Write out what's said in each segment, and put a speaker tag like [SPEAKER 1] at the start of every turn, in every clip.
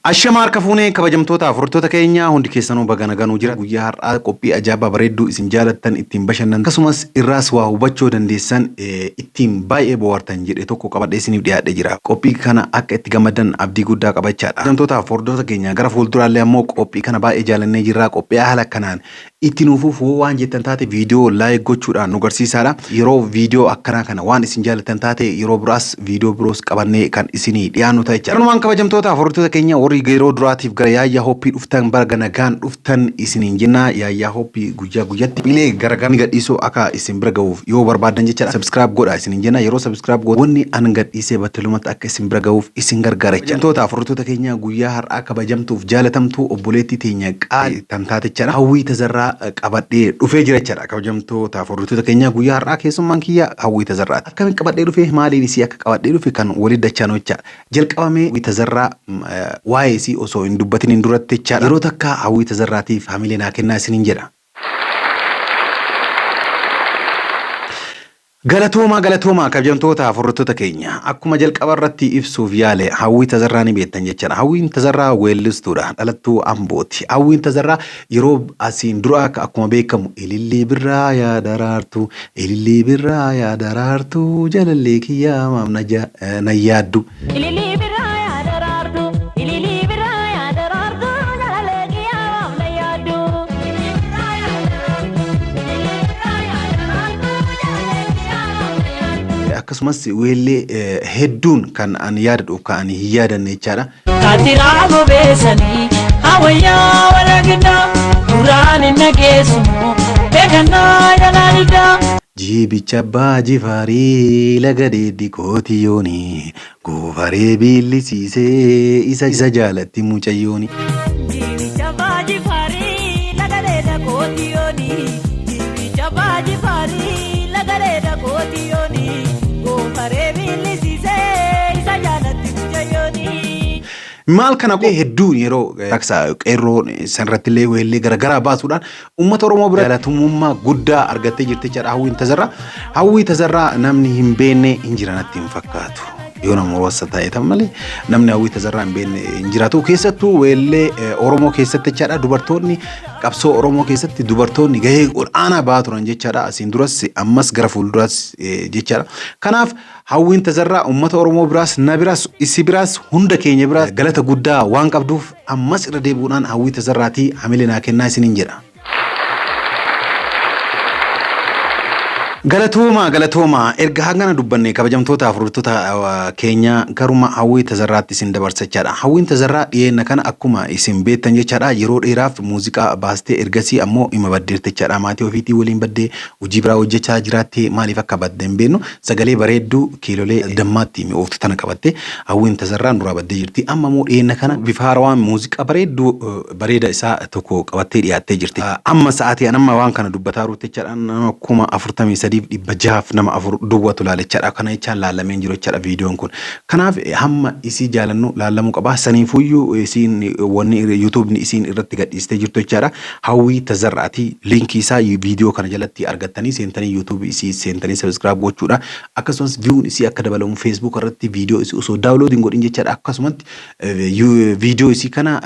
[SPEAKER 1] Ashama harka fuunee kabajamtoota hordoftoota keenya hundi keessanuu baga naganuu jira. Guyyaa har'aa qophii ajaa'ibaa bareedduu isin jaalattan ittiin bashannan akkasumas irraas waa hubachuu dandeessan ittiin baay'ee bohaartan jedhe tokko qabadhee isiniif dhiyaadhee jira. Qophii kana akka itti gammaddan abdii guddaa qabachaadha. Kabajamtoota hordoftoota keenya gara fuulduraallee ammoo qophii kana baay'ee jaalannee jirra. Qophii haala kanaan itti nuuf fufuu waan jettan taate viidiyoo like gochuudhaan nu garsiisaadha. Yeroo viidiyoo akkanaa kana waan isin jaallattan taate yeroo biraas viidiyoo biroos qabannee kan isinii dhiyaannu ta'a jechaadha. Kanumaan kabajamtoota hordoftoota keenya warri yeroo duraatiif gara Yaayyaa Hoppii dhuftan baga nagaan dhuftan isiniin jenna. Yaayyaa Hoppii guyyaa guyyatti qophiilee garaagaraa ni gadhiisuu akka isin bira gahuuf yoo barbaaddan jechaadha. Subscribe godha isiniin jenna. Yeroo subscribe gootan wanni an gadhiisee battalumatti akka isin bira gahuuf isin gargaara jechaadha. Kabajamtoota hordoftoota keenya guyyaa har'aa kabajamtuuf jaalatamtuu obboleettii teenya qaalii tan taate jechaadha. Hawwii Tazarraa qabadhee dhufee jira jechaadha. Kabajamtootaaf hordoftoota keenya guyyaa har'aa keessummaan kiyya Hawwii Tazarraati. Akkamiin qabadhee dhufe maaliin isii akka qabadhee dhufe kan walitti dachaanu jechaadha. Jalqabamee Hawwii Tazarraa waa'ee isii osoo hin dubbatiniin duratti jechaadha. Yeroo takka Hawwii Tazarraatiif hamilee naa kennaa isiniin jedha. Galatoomaa galatoomaa kabajamtoota hordoftoota keenya. Akkuma jalqaba irratti ibsuuf yaale Hawwii Tazarraa ni beektan jechaadha. Hawwiin Tazarraa weellistuudha. Dhalattuu Ambooti. Hawwiin Tazarraa yeroo asiin dura akkuma beekamu ilillii birraa yaa daraartu ilillii birraa yaa daraartu jalallee kiyyaa maaf na yaaddu.
[SPEAKER 2] Ililii birraa yaa daraartu, ililii birraa yaa daraartu, jalalee kiyyaa maaf na yaaddu. Ililii birraa yaa daraartu, ililii birraa yaa daraartu, jalalee kiyyaa maaf na yaaddu.
[SPEAKER 1] Akkasumas weellee hedduun kan ani yaadadhuuf kan ani hin yaadanne jechaadha.
[SPEAKER 2] Kaatiraa bobeessanii hawayyaa walaginaa duraan hin dhageessumoo beekannaa jalaa diddaa.
[SPEAKER 1] Jibicha abbaa jifaarii laga deeddi kootiyyooni goofaree biillisiisee isa isa jaalatti mucayyooni.
[SPEAKER 2] Jibicha abbaa jifaarii laga dheeda kootiyyooni jibicha abbaa jifaarii laga dheeda kootiyyooni goofaree biillisiisee isa jaalatti mucayyooni.
[SPEAKER 1] Maal kana hedduun yeroo raksa qeerroo sanirratti illee weellee garaagaraa baasuudhaan uummata Oromoo bira jaalatamummaa guddaa argattee jirti jechaadha Hawwiin Tazarraa. Hawwii Tazarraa namni hin beekne hin jira natti hin fakkaatu. Yoo nama muraasa ta'e tan malee namni Hawwii Tazarraa hin beekne hin jiraatu. Keessattuu weellee Oromoo keessatti jechaadha dubartoonni qabsoo Oromoo keessatti dubartoonni gahee ol'aanaa ba'aa turan jechaadha. Asiin duras ammas gara fuulduraas jechaadha. Kanaaf Hawwiin Tazarraa uummata Oromoo biraas na biraas isi biraas hunda keenya biraas galata guddaa waan qabduuf ammas irra deebi'uudhaan Hawwii Tazarraatii hamilee naa kennaa isiniin jedha. Galatoomaa galatoomaa erga hangana dubbanne kabajamtoota hordoftoota keenya garuma Hawwii Tazarraatti isin dabarsa jechaadha. Hawwiin Tazarraa dhiyeenna kana akkuma isin beektan jechaadha yeroo dheeraaf muuziqaa baastee ergasii ammoo ima baddeerte jechaadha. Maatii ofiitii waliin baddee hojii biraa hojjechaa jiraattee maaliif akka badde hin beeknu sagalee bareedduu kiilolee dammaatti mi'ooftu tana qabatte Hawwiin Tazarraa nuraa baddee jirti. Amma immoo dhiyeenna kana bifa haarawaan muuziqaa bareedduu bareeda isaa tokko qabattee dhiyaattee jirti. Amma sa'aatii an amma waan kana dubbataa jirutti jechaadha nama 43,600 nama afur duwwatu laale jechaadha. Kana jechaan laalamee hin jiru jechaadha viidiyoon kun. Kanaaf hamma isii jaalannu laalamuu qaba. Saniifuyyuu isiin wanni yuutuubni isiin irratti gadhiistee jirtu jechaadha. Hawwii Tazarraati. Liinkii isaa viidiyoo kana jalatti argattanii seentanii yuutuubii isii seentanii subscribe gochuudha. Akkasumas viyuun isii akka dabalamu feesbuuk irratti viidiyoo isii osoo download hin godhin jechaadha. Akkasumatti viidiyoo isii kana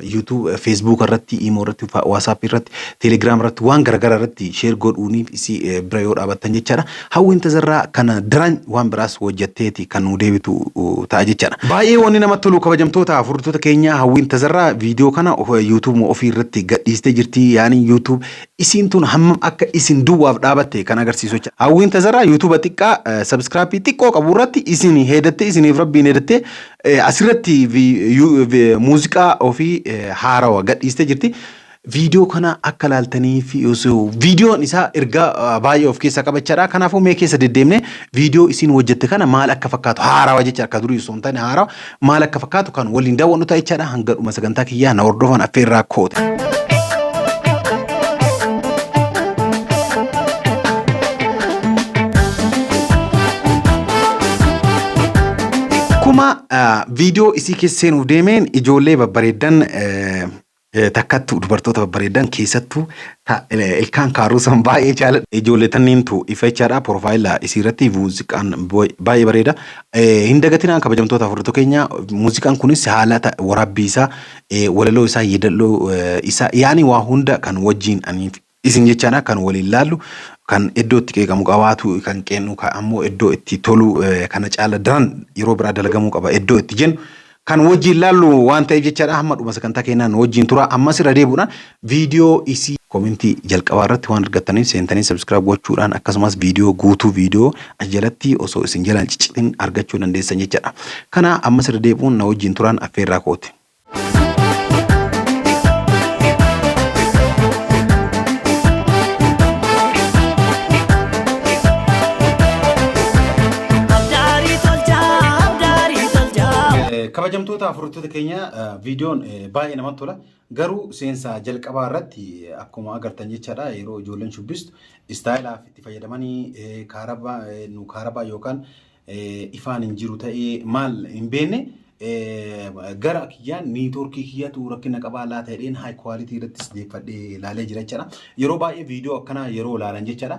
[SPEAKER 1] YouTube, Facebook irratti, Imo irratti, WhatsApp irratti, Telegram irratti waan garaagaraa irratti share godhuuniif isii bira yoo dhaabattan jechaadha. Hawwiin Tazarraa kana daran waan biraas hojjetteeti kan nu deebitu ta'a jechaadha. Baay'ee wanni namatti tolu kabajamtoota hordoftoota keenya Hawwiin Tazarraa viidiyoo kana YouTube ofii irratti gadhiistee jirti. Yaani YouTube isiin tun hammam akka isin duwwaaf dhaabatte kan agarsiisu jecha. Hawwiin Tazarraa YouTube xiqqaa subscribe xiqqoo qabu irratti isin heedattee isiniif rabbiin heedattee asirratti muuziqaa ofii haarawa gadhiistee jirti. Viidiyoo kana akka laaltanii fi osoo viidiyoon isaa ergaa baay'ee of keessaa qabachaadha. Kanaafuu mee keessa deddeemnee viidiyoo isiin hojjette kana maal akka fakkaatu haarawa jecha akka durii osoo hin taane haarawa maal akka fakkaatu kan waliin daawwannu ta'a jechaadha. Hanga dhuma sagantaa kiyyaa na hordofan affeerraa koota. Akkuma viidiyoo isii keessa seenuuf deemeen ijoollee babbareeddan Takkattu dubartoota babbareedan keessattuu ilkaan kaaruu san baay'ee jaaladha. Ijoollee tanniintu ifa jechaadha. Porofaayila isii irratti muuziqaan baay'ee bareeda. Hin dagatinaan, kabajamtoota hordoftoota keenya, muuziqaan kunis haala waraabbii isaa, walaloo isaa, yeedaloo isaa, yaani waa hunda kan wajjin ani isin jechaadha kan waliin laallu, kan iddoo itti qeeqamu qabaatu kan qeennu, kan ammoo iddoo itti tolu kana caala daran yeroo biraa dalagamuu qaba iddoo itti jennu kan wajjin laallu waan ta'eef jechaadha. Hamma dhuma sagantaa keenyaan wajjin tura. Ammas irra deebi'uudhaan viidiyoo isii komentii jalqabaa irratti waan argattaniif seentanii subscribe gochuudhaan, akkasumas viidiyoo guutuu viidiyoo as jalatti osoo isin jalaan ciccitin argachuu dandeessan jechaadha. Kana ammas irra deebi'uun na wajjin turaan affeerraa kooti.
[SPEAKER 2] Abdaarii tolchaa, abdaarii tolchaa.
[SPEAKER 1] Kabajamtoota hordoftoota keenya, viidiyoon baay'ee namatti tola. Garuu seensa jalqabaa irratti akkuma agartan jechaadha, yeroo ijoolleen shubbistu istaayilaaf itti fayyadamanii kaarabaa nu kaarabaa yookaan ifaan hin jiru ta'ee maal hin beekne, gara kiyyaan niitoorkii kiyyatu rakkina qabaa laata jedheen high quality irrattis deeffadhee ilaalee jira jechaadha. Yeroo baay'ee viidiyoo akkanaa yeroo ilaalan jechaadha.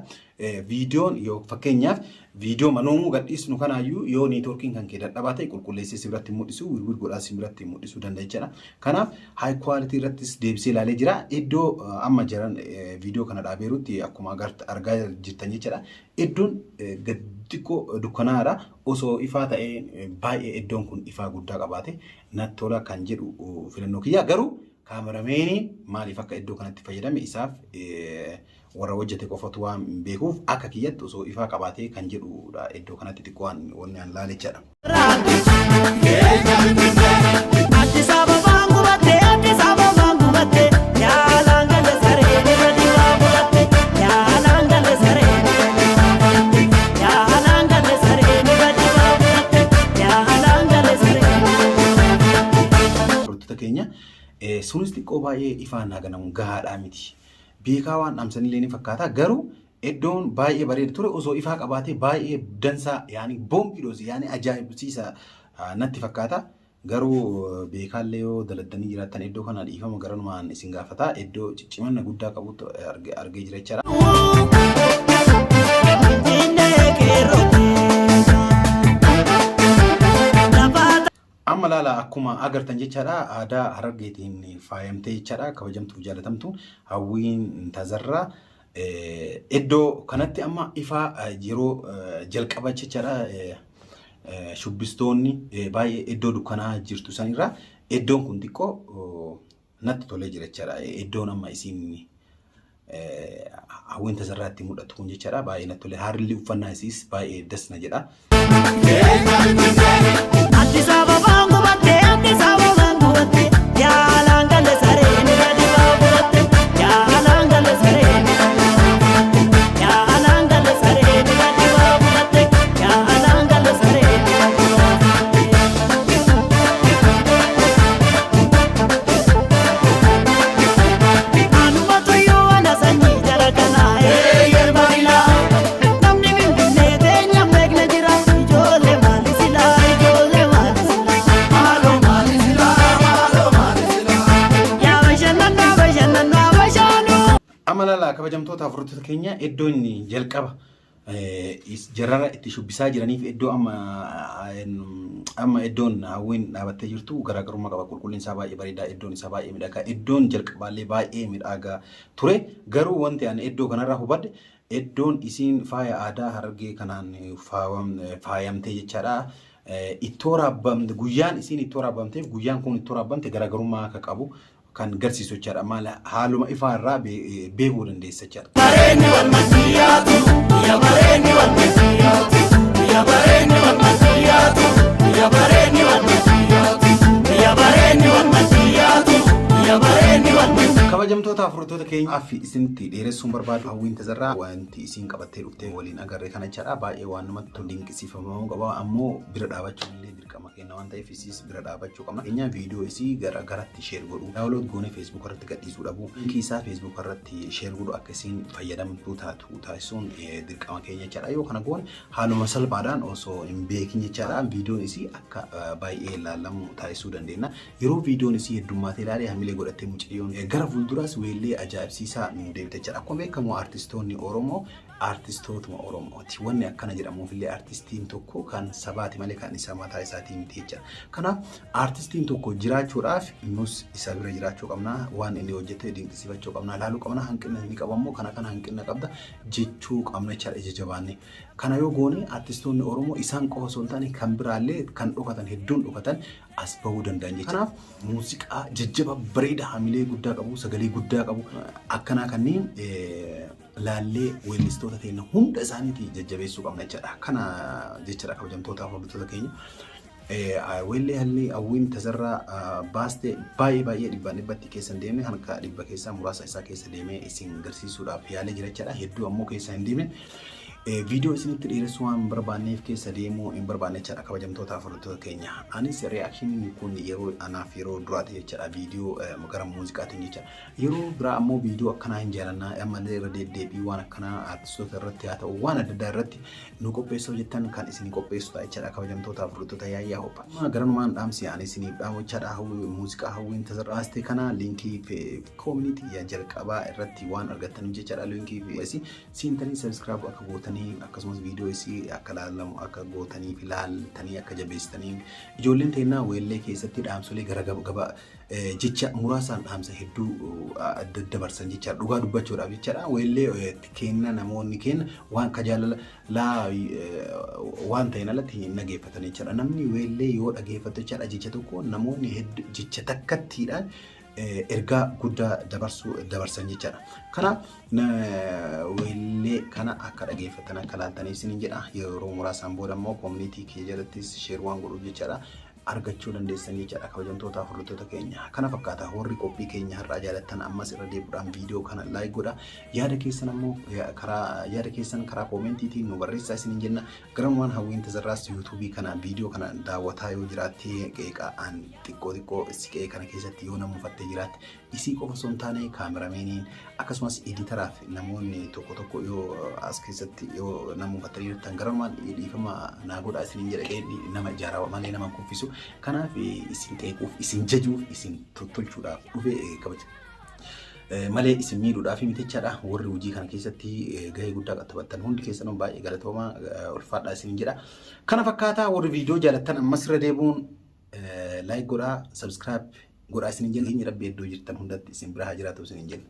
[SPEAKER 1] Viidiyoon yoo fakkeenyaaf viidiyoo manoomuu gadhiisnu kanaayyuu yoo niitoorkiin kan kee dadhabaa ta'e qulqulleessee si biratti mul'isu, wirwir godhaa si biratti mul'isuu danda'a jechaadha. Kanaaf high quality irrattis deebisee ilaalee jira. Iddoo amma jiran viidiyoo kana dhaabeerutti akkuma argaa jirtan jechaadha. Iddoon gad xiqqoo dukkanaadha. Osoo ifaa ta'ee baay'ee iddoon kun ifaa guddaa qabaate natti tola kan jedhu filannoo kiyya. Garuu kaamerameeniin maaliif akka iddoo kanatti fayyadame isaaf warra hojjete qofatu waan beekuuf, akka kiyyatti osoo ifaa qabaatee kan jedhudha iddoo kanatti xiqqoo waan wanni an laale jechaadha.
[SPEAKER 2] Addis Ababaan gubatte, Addis Ababaan gubatte, yaalaan galee sareen irra dibaa fudhatte, yaalaan galee sareen irra dibaa fudhatte, yaalaan galee sareen irra dibaa fudhatte, yaalaan galee sareen irra dibaa fudhatte.
[SPEAKER 1] Hordoftoota keenya, sunis xiqqoo baay'ee ifaan haganamu gahaadhaa miti. Beekaa waan dhaamsanillee ni fakkaata, garuu iddoon baay'ee bareeda ture. Osoo ifaa qabaatee baay'ee dansaa, yaani boombii dhoosi, yaani ajaa'ibsiisa natti fakkaata. Garuu beekaallee yoo daladdanii jiraattan iddoo kana dhiifama garanumaan isin gaafata. Iddoo ciccimanna guddaa qabutti argee jira jechaadha.
[SPEAKER 2] Finfinnee qeerroote. Lafa
[SPEAKER 1] Amma laala, akkuma agartan jechaadha, aadaa Harargeetiin faayamtee jechaadha kabajamtuuf jaalatamtu Hawwiin Tazarraa. Iddoo kanatti amma ifaa yeroo jalqaba jechaadha, shubbistoonni baay'ee iddoo dukkanaa jirtu sanirraa iddoon kun xiqqoo natti tolee jira jechaadha. Iddoon amma isiin Hawwiin Tazarraa itti mul'attu kun jechaadha baay'ee natti tole. Haalli uffannaa isiis baay'ee das na jedha.
[SPEAKER 2] Addis Ababaan gubatte, Addis Ababaan gubatte, yaalaan galee sareen irra dibaa fudhatte, yaalaan galee sareen irra dibaa fudhatte, yaalaan galee sareen irra dibaa fudhatte, yaalaan galee sareen irra dibaa fudhatte. Anuma tuyyuu ana sanyii jara kanaa eeyyee barilaa. Namni Finfinnee teenya beekna jira, ijoollee maali silaa, ijoollee maali silaa.
[SPEAKER 3] Maaloo maali silaa, maaloo maali silaa.
[SPEAKER 2] Yaa bashannanaa, bashannanaa, bashaanuu.
[SPEAKER 1] Amma laala, kabajamtoota hordoftoota keenya, iddoo inni jalqaba jarara itti shubbisaa jiraniif iddoo amma iddoon Hawwiin dhaabattee jirtu garaagarummaa qaba. Qulqullinni isaa baay'ee bareedaa, iddoon isaa baay'ee miidhagaa, iddoon jalqabaallee baay'ee miidhagaa ture. Garuu wanti ani iddoo kanarraa hubadhe, iddoon isiin faaya aadaa Harargee kanaan faayamtee jechaadha. Ittoo raabbamte, guyyaan isiin ittoo raabbamteef guyyaan kun ittoo raabbamte garaagarummaa akka qabu kan garsiisu jechaadha. Maal haaluma ifaa irraa beekuu dandeessa jechaadha.
[SPEAKER 3] Bareenni wal maddiyaatu, biyya bareenni wal maddiyaatu, biyya bareenni wal maddiyaatu, biyya bareenni wal maddiyaatu, biyya bareenni wal maddiyaatu, biyya bareenni wal maddiyaatu.
[SPEAKER 1] Kabajamtoota hordoftoota keenya, fi isinitti dheeressuun barbaadu, Hawwiin Tazarraa wanti isiin qabattee dhuftee waliin agarre kana jechaadha. Baay'ee waan namatti tolu, dinqisiifamamuu qaba, ammoo bira dhaabachuun illee dirqama. keenya waan ta'eef isiis bira dhaabachuu qabna. Keenya viidiyoo isii gara garatti share godhuu, download goonee Facebook irratti gadhiisuu dhabuu, linkii isaa Facebook irratti share godhuu akka isiin fayyadamtuu taatu taasisuun dirqama keenya jechaadha. Yoo kana goone haaluma salphaadhaan osoo hin beekin jechaadha viidiyoon isii akka baay'ee ilaalamu taasisuu dandeenya. Yeroo viidiyoon isii heddummaatee ilaalee hamilee godhattee mucayyoon gara fuulduraas weellee ajaa'ibsiisaa nu deebite jechaadha. Akkuma beekamu artistoonni Oromoo artistootuma Oromooti. Wanni akkana jedhamuuf illee artistiin tokko kan sabaati malee kan isa mataa isaatii miti jechaadha. Kanaaf artistiin tokko jiraachuudhaaf nus isa bira jiraachuu qabna. Waan inni hojjete dinqisiifachuu qabna. Ilaaluu qabna. Hanqina inni qabu ammoo kana kana hanqina qabda jechuu qabna jechaadha ija jabaanne. Kana yoo goone artistoonni Oromoo isaan qofa osoo hin taane kan biraallee kan dhokatan hedduun dhokatan as bahuu danda'an jechuudha. Kanaaf muuziqaa jajjaba bareeda hamilee guddaa qabu sagalee guddaa qabu akkanaa kanneen laallee weellistoota keenya hunda isaaniitii jajjabeessuu qabna jechaadha. Kana jechaadha kabajamtootaaf hordoftoota keenya. Weellee halli Hawwiin Tazarraa baaste baay'ee baay'ee dhibbaan dhibbatti keessa hin deemne harka dhibba keessaa muraasa isaa keessa deemee isin garsiisuudhaaf yaalee jira jechaadha. Hedduu ammoo keessa hin deemne. Viidiyoo isinitti dheeressuu waan hin barbaanneef keessa deemuu hin barbaanne jechaadha kabajamtootaaf hordoftoota keenya. Anis reactioniin kun yeroo anaaf yeroo duraati jechaadha viidiyoo gara muuziqaatiin jechaadha. Yeroo biraa ammoo viidiyoo akkanaa hin jaalannaa ammallee irra deddeebii waan akkanaa artistoota irratti haa ta'u waan adda addaa irratti nu qopheessuu jettan kan isin qopheessu ta'a jechaadha kabajamtootaaf hordoftoota Yaayyaa Hopha. Garanumaan dhaamsi ani isiniif dhaamu jechaadha muuziqaa Hawwiin Tazarraa kana linkii community jalqabaa irratti waan argattaniif jechaadha linkii isii seentanii subscribe akka gootanii akkasumas viidiyoo isii akka laalamu akka gootanii fi laaltanii akka jabeessitanii ijoolleen teennaa weellee keessatti dhaamsolee gara gaba jecha muraasaan dhaamsa hedduu daddabarsan jecha dhugaa dubbachuudhaaf jechaadha. Weellee kenna namoonni kenna waan ka jaalala laa waan ta'een alatti hin dhageeffatan jechaadha. Namni weellee yoo dhageeffatu jechaadha jecha tokko namoonni hedduu jecha takkattiidhaan ergaa guddaa dabarsuu dabarsan jechaadha. Kanaaf weellee kana akka dhageeffatan akka laaltaniif isiniin jedha. Yeroo muraasaan booda immoo community kee jalattis share waan godhuuf jechaadha. Argachuu dandeessan jechaadha kabajamtootaaf hordoftoota keenya. Kana fakkaata warri qophii keenya har'aa jaalattan ammas irra deebi'uudhaan viidiyoo kana like godha. Yaada keessan ammoo karaa yaada keessan karaa commentiitiin nu barreessaa isiniin jenna. Garanumaan Hawwiin Tazarraas YouTubeii kana viidiyoo kana daawwataa yoo jiraatte qeeqa an xiqqoo xiqqoo si qe'ee kana keessatti yoo nama mufattee jiraatte isii qofa osoo hin taane cameramaniin akkasumas editaraaf namoonni tokko tokko yoo as keessatti yoo nama mufattanii jirtan garanumaan dhiifama naa godhaa isiniin jedha. Qeeqni nama ijaaraa malee nama kuffisu. Kanaaf isin qeequuf, isin jajuuf, isin tottolchuudhaaf dhufe kabaja. Malee isin miidhuudhaaf miti jechaadha. Warri hojii kana keessatti gahee guddaa taphattan hundi keessanuu baay'ee galatoomaa, ulfaadhaa isiniin jedha. Kana fakkaataa warri viidiyoo jaalattan ammas irra deebi'uun like godhaa, subscribe godhaa isiniin jenna. Rabbi iddoo jirtan hundatti isin bira haa jiraatu isiniin jenna.